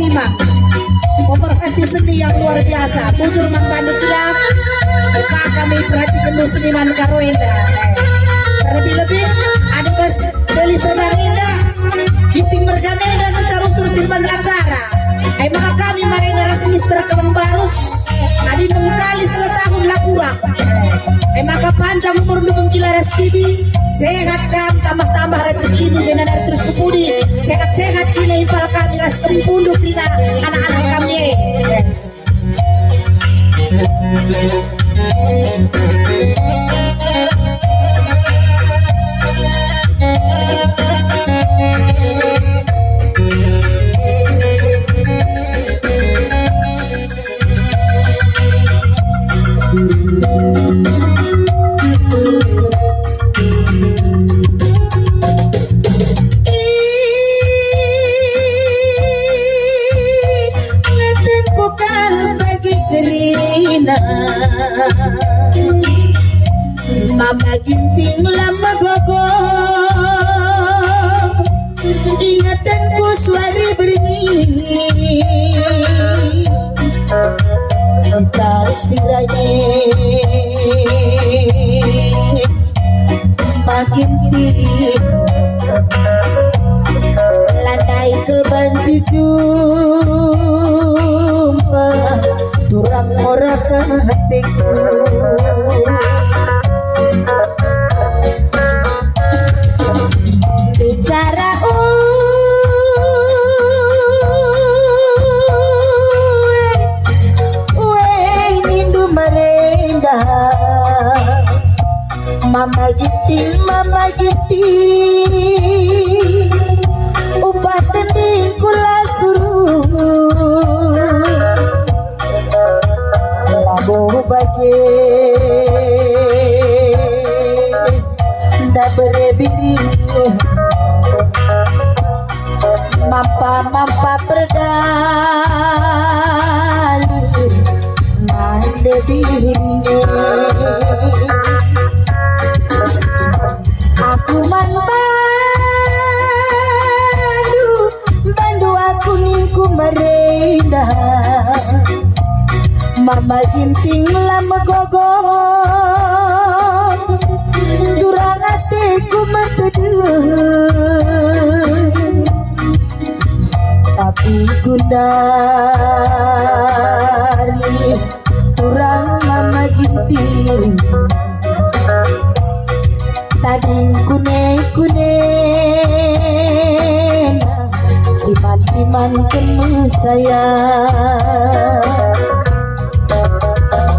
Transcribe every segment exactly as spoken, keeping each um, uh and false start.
Imam, pemerhati seni yang luar biasa. Bujur man bandu kila, maka kami perhatikan seniman Karo enda. Terlebih-lebih ada Mas Deli Serdar enda, Ginting Mergana enda ngenca rusur sirban acara. Ai maka kami marenda ras Mister Kemang Barus, adi enam kali setahun la kurang. E maka panjang umurndu Bengkila ras Bibi, sehat kam, tambah-tambah rejekindu, janah nari terus ku pudi, sehat-sehat kina impal kami ras kerimbundu kerina anak-anak kami e. Ingatenku kal bagi kerina, Mama Ginting la megogo. Ingatenku suari berngi, kita sirani makin tinggi. Lanai kal banci jumpa, turang ora ateku. Bicara uwe, uwe nindu merenda. Mama Ginting, Mama Ginting, upah tendingku la suruh. Labo bage nda bere biri, mampa-mampa perdalih nande biringe. Aku man bandu, bandu aku ningku merenda. Mama Ginting la megogo, turang ateku metedeh. Tapi gundari turang Mama Ginting. Tading kune-kune si man-iman kemu saya.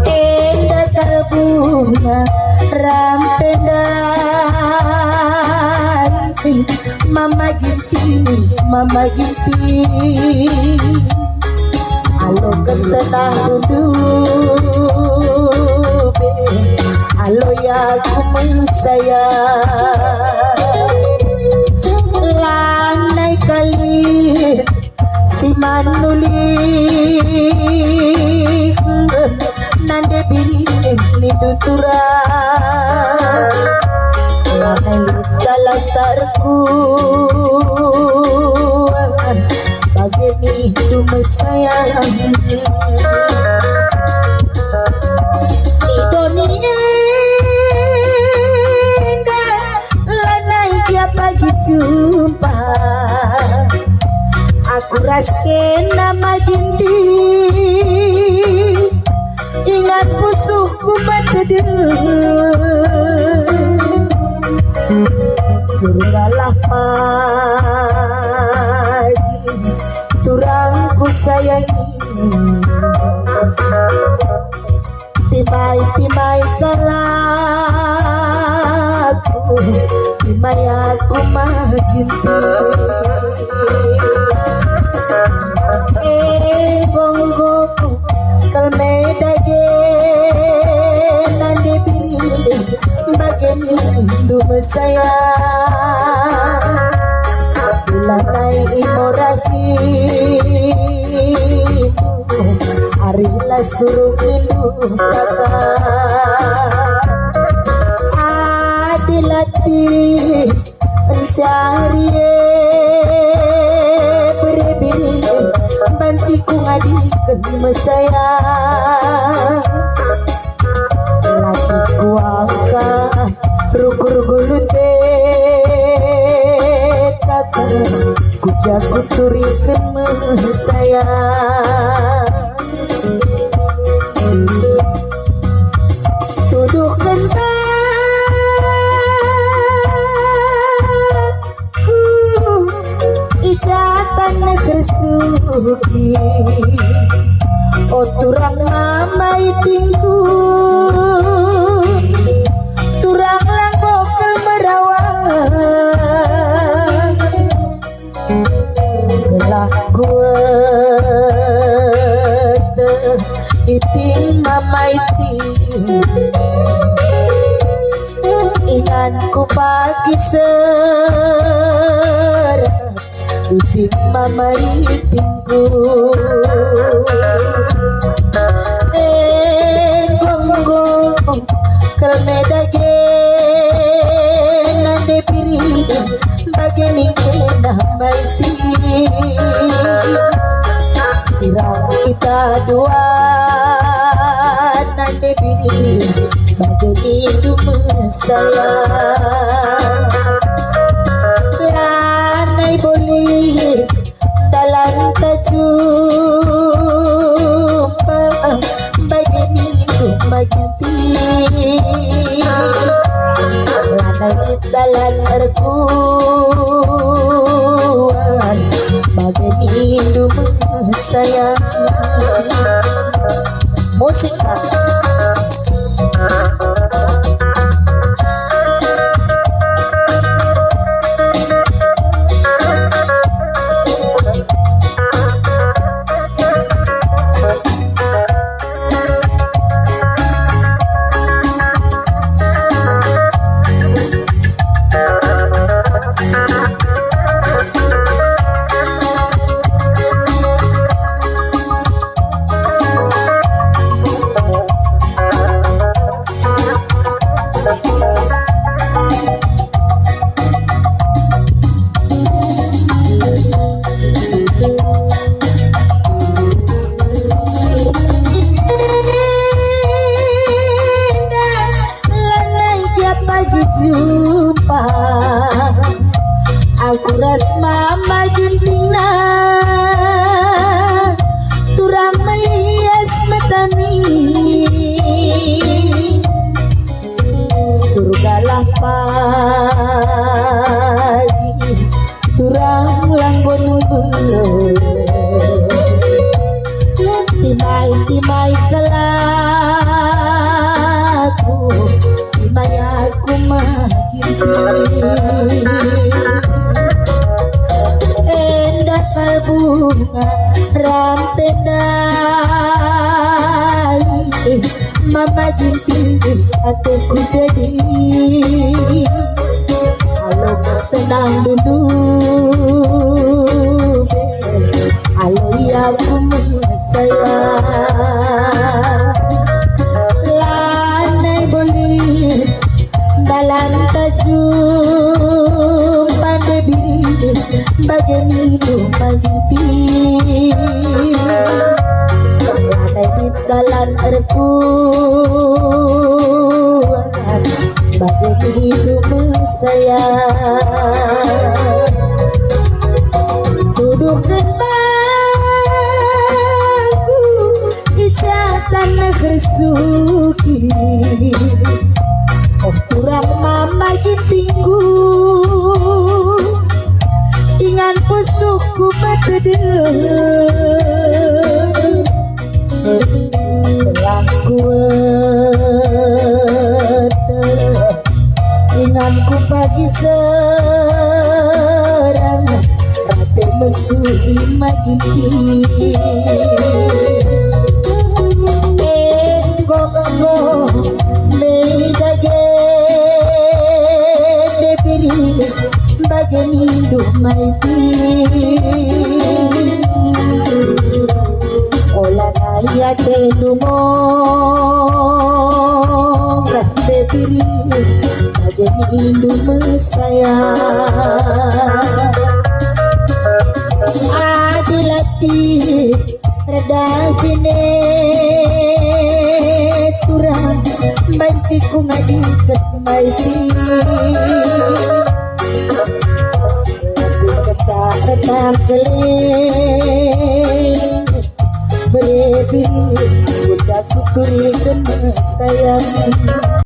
Enda kalbuna rampe ndai Mama Ginting. Mama Ginting, alo kentenah dulu be, alo ya ku mesaya. Lanai kali si manuli nande biring nindu turang. Lanai lit dalan tarkuan, bage nindu mesayang. Di doni enda lanai gia pagi jumpa aku ras kena Mama Ginting. Ingat pusuhku metedeh. Surgalah pagi turangku sayangi. Timai-timai kal aku, timai aku Mama Ginting. Eh, bonggo kal me dage nande biring, bage nindu mesaya. Lanai imo rahimu, arilah suruh nindu kaka. Adi latih mencari e bere-bere, Jadiken me sayang, laki kuangka rukur gulu tekaka, ku ja kuturiken me sayang. Tuduhken ka ku i ja taneh ersugi. O turang mama itingku, turang lang bokel merawa. Gelah kueteh iting mama iting, inganku pagi serap iting mama itingku. Enggo, enggo, kal me dage nande biring, bage ningkena mama iting. Sirang kita dua nande biring, bage nindu me sayang. Lanai bolit dalan ta jumpa, bage nindu mama iting. Lanai dalan erkuat, bage nindu me sayang. Musik, Kak. Lanai gia pagi jumpa, aku ras mama Gintingna, turang melias me kami. Surgalah pagi turang langgon. Timai-timai kal aku, timai aku mama Ginting. Enda kal bunga rampe ndai, mama Ginting, ateku jadi. Alo tenang dulu, alo ia aku me sayang. Lanai bolit dalan ta jumpa nande biring, bage nindu mama Ginting. Lanai lit dalan erkuat, bage nindu me sayang. Tuduhken bangku i ja taneh ersugi. Oh, turang mama Gintingku, ingan pusuhku metedeh. Telah kueteh inganku pagi serang, rate mesui mama Ginting. Enggo, enggo, me dage nande biring, bage nindu mama Ginting. Ola nai atendu mong, rate biring, bage nindu me sayang. Adi la lit Redah bine turang banci ku ngadiken maiti. Lebih kecak retang keleng, berebin ucap kuturiken sayang.